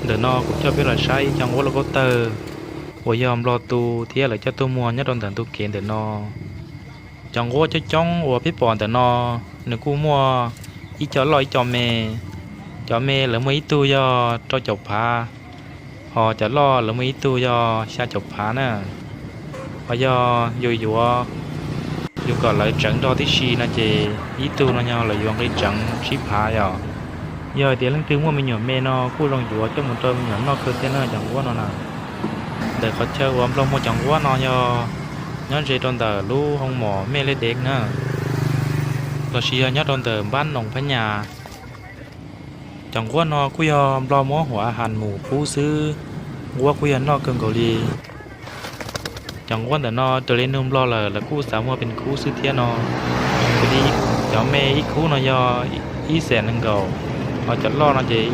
Ntawm no kuv coj peb los saib ib co nquab lauj kaub tawg uas yog nplog tu thiab lawv coj tuaj muag nyob rau ntawm ntu kev ntawm no. Cov nquab coob coob uas peb pom ntawm no, nws kuj muaj ib co loj ib co me. Cov me lawv muaj ib tug yog rau caum phav, ho cov loj lawv muaj ib tug yog xya caum phav na. Ho yog yus yuav, yus kom lawv tseev nrog tib si no ces ib tug no yog lawv yuav nqi tseev tsib phav yom. Yog hais tias leej twg muaj me nyuam me no kuj zoo yuav coj mus rau me nyuam noj kawg thiab na cov nquab no na. Ntawm qhov chaw uas nplog muag cov nquab no yog nyob ze rau ntawm lub hoo mom Mej Lej Dev na, los sis yog nyob rau ntawm npab Noos Phab Nyas. Cov nquab no kuj yog nplog muab huam a has mus qub xwb, nquab kuj yog noj kawg nkaus li. Cov nquab ntawm no raws li nug nplog lawm lawv kuj xav muag pes khub xwb thiab no. Raws li cov me ib khub no yog ib xees nees nkaum, ho cov loj no ces